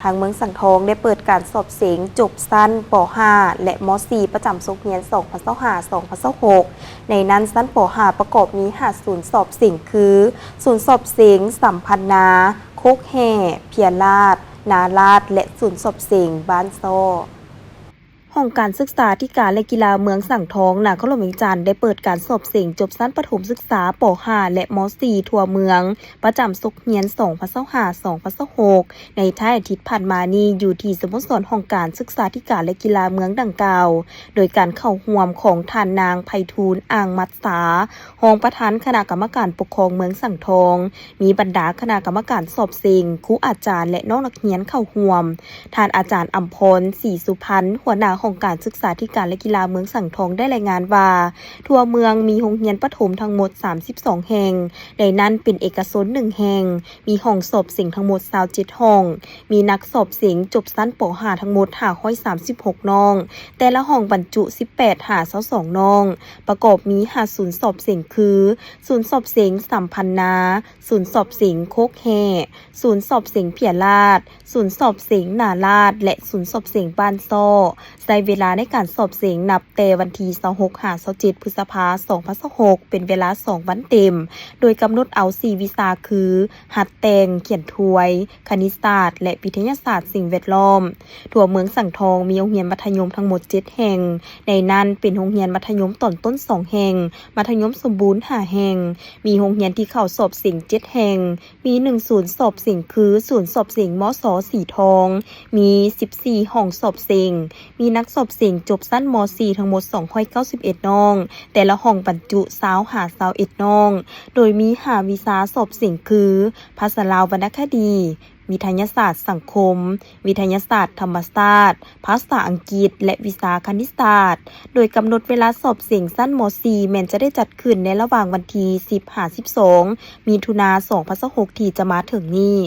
ທາງເມືອງສັງທອງໄດ້ເປີດການສອບເສັງຈົບຊັ້ນ ປໍຫ້າ ແລະ ມໍສີ່ ປະຈຳສົກຮຽນ ສອງພັນຊາວຫ້າ ສອງພັນຊາວຫົກ ໃນນັ້ນຊັ້ນ ປໍຫ້າ ປະກອບມີ ຫ້າ ສູນສອບເສັງ ຄື ສູນສອບເສັງສຳພັນນາ, ໂຄກແຮ່, ເພຍລາດ, ນາລາດ ແລະ ສູນສອບເສັງບ້ານຊໍ້. ຫ້ອງການສຶກສາທິການ ແລະ ກິລາເມືອງສັງທອງ ນະຄອນຫຼວງວຽງຈັນ ໄດ້ເປີດການສອບເສັງຈົບຊັ້ນປະຖົມສຶກສາ ປໍຫ້າ ແລະ ມໍສີ່ ທົ່ວເມືອງ ປະຈຳສົກຮຽນ ສອງພັນຊາວຫ້າ ສອງພັນຊາວຫົກ ໃນທ້າຍອາທິດຜ່ານມານີ້ ຢູ່ທີ່ສະໂມສອນຫ້ອງການສຶກສາທິການ ແລະ ກິລາເມືອງດັ່ງກ່າວ ໂດຍການເຂົ້າຮ່ວມຂອງທ່ານນາງ ໄພທູນ ອ່າງມັດສາ ຮອງປະທານຄະນະກຳມະການປົກຄອງເມືອງສັງທອງ, ມີບັນດາຄະນະກຳມະການສອບເສັງ, ຄູອາຈານ ແລະ ນ້ອງນັກຮຽນເຂົ້າຮ່ວມ. ທ່ານອາຈານ ອຳພອນ ສີສຸພັນ ຫົວໜ້າຫ້ອງການສຶກສາທິການ ແລະ ກິລາເມືອງສັງທອງ ໄດ້ລາຍງານວ່າ ທົ່ວເມືອງມີໂຮງຮຽນປະຖົມທັງໝົດ ສາມສິບສອງ ແຫ່ງ, ໃນນັ້ນເປັນເອກະຊົນ ໜຶ່ງ ແຫ່ງ, ມີຫ້ອງສອບເສັງທັງໝົດ ຊາວເຈັດ ຫ້ອງ, ມີນັກສອບເສັງຈົບຊັ້ນ ປໍຫ້າ ທັງໝົດ ຫ້າຮ້ອຍສາມສິບຫົກ ນ້ອງ, ແຕ່ລະຫ້ອງບັນຈຸ ສິບແປດ ຫາ ຊາວສອງ ນ້ອງ, ປະກອບມີ ຫ້າ ສູນສອບເສັງ ຄື ສູນສອບເສັງສຳພັນນາ, ສູນສອບເສັງໂຄກແຮ່, ສູນສອບເສັງເພຍລາດ, ສູນສອບເສັງນາລາດ ແລະ ສູນສອບເສັງບ້ານຊໍ້. ໃຊ້ເວລາໃນການສອບເສັງນັບແຕ່ວັນທີ ຊາວຫົກ ຫາ ຊາວເຈັດ ພຶດສະພາ ສອງພັນຊາວຫົກ ເປັນເວລາ ສອງ ວັນເຕັມ, ໂດຍກຳນົດເອົາ ສີ່ ວິຊາ ຄື ຫັດແຕ່ງ, ຂຽນທວຍ, ຄະນິດສາດ ແລະ ວິທະຍາສາດສິ່ງແວດລ້ອມ. ທົ່ວເມືອງສັງທອງມີໂຮງຮຽນມັດທະຍົມທັງໝົດ ເຈັດ ແຫ່ງ, ໃນນັ້ນເປັນໂຮງຮຽນມັດທະຍົມຕອນຕົ້ນ ສອງ ແຫ່ງ, ມັດທະຍົມສົມບູນ ຫ້າ ແຫ່ງ, ມີໂຮງຮຽນທີ່ເຂົ້າສອບເສັງ ເຈັດ ແຫ່ງ, ມີ ໜຶ່ງ ສູນສອບເສັງ ຄື ສູນສອບເສັງ ມສ ສີທອງ, ມີ ສິບສີ່ ຫ້ອງສອບເສັງ, ມີນັກສອບເສັງຈົບຊັ້ນ ມ.ສີ່ ທັງໝົດ ສອງຮ້ອຍເກົ້າສິບເອັດ ນ້ອງ, ແຕ່ລະຫ້ອງບັນຈຸ ຊາວ ຫາ ຊາວເອັດ ນ້ອງ, ໂດຍມີ ຫ້າ ວິຊາສອບເສັງ ຄື ພາສາລາວວັນນະຄະດີ, ວິທະຍາສາດສັງຄົມ, ວິທະຍາສາດທຳມະຊາດ, ພາສາອັງກິດ ແລະ ວິຊາຄະນິດສາດ, ໂດຍກຳນົດເວລາສອບເສັງຊັ້ນ ມ.ສີ່ ແມ່ນຈະໄດ້ຈັດຂຶ້ນໃນລະຫວ່າງວັນທີ ສິບ ຫາ ສິບສອງ ມິຖຸນາ ສອງພັນຊາວຫົກ ທີ່ຈະມາເຖິງນີ້.